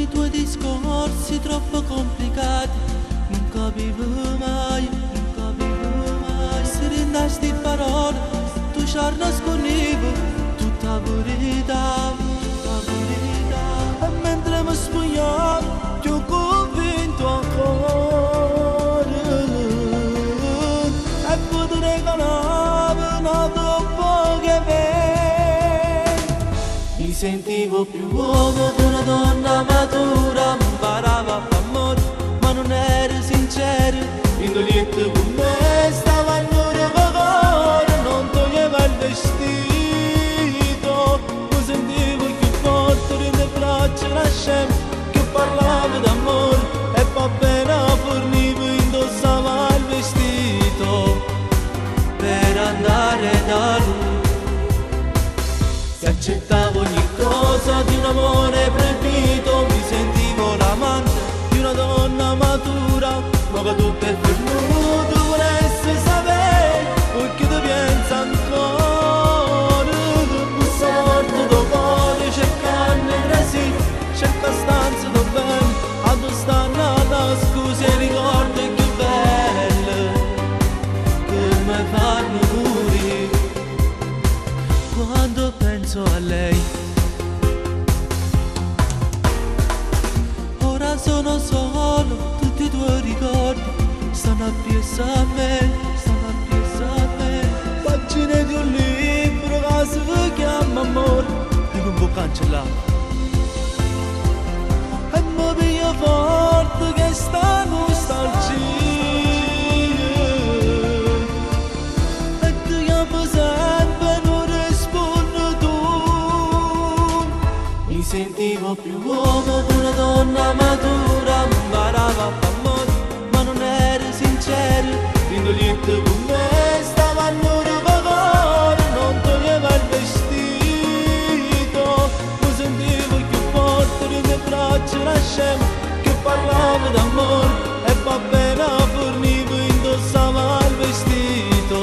i tuoi discorsi troppo complicati, non capivo mai, non capivo mai. Se dint' 'sti parole tu ci nascondevi tutta 'a verità, tutta 'a verità. E mentre mi spogliavo, più convinto ancora, e poi ti regalavo n'ato poco 'e me. Mi sentivo più uomo di una donna matura, imparava a fare amore, ma non ero sincero. Dint' 'o lietto con me stava annuro co core, non toglieva il vestito. Mi sentivo cchiù forte dint' 'e braccia 'na scema che parlava d'amore e poi appena furniva indossava il vestito. Per andare da lui. Se accettavo ogni cosa di un amore proibito, mi sentivo l'amante di una donna matura, ma che tutto è fernuto, volessi sapere perché tu pensi ancora. Questa morte do cuore cercando trasì, cerca stanza do bene, a dove stanno nascosi i ricordi più belli che mi fanno morire quando penso a lei. Ora sono solo, tutti i tuoi ricordi stanno appresso a me, stanno appresso a me. Pagine di un libro che si chiama amore e non può cancellare. E mi piglia forte che sta nostalgia. E ti chiamo sempre, non rispondi tu. Mi sentivo più uomo di una donna matura, imparava a fare amore, ma non ero sincero. Dint' 'o lietto con me stava annuro co core, non toglieva il vestito. Mi sentivo più forte dint' 'e braccia 'na scema che parlava d'amore e poi appena forniva indossava il vestito.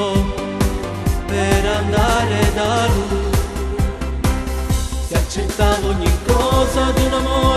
Per andare da lui. Se accettavo ogni cosa di un amore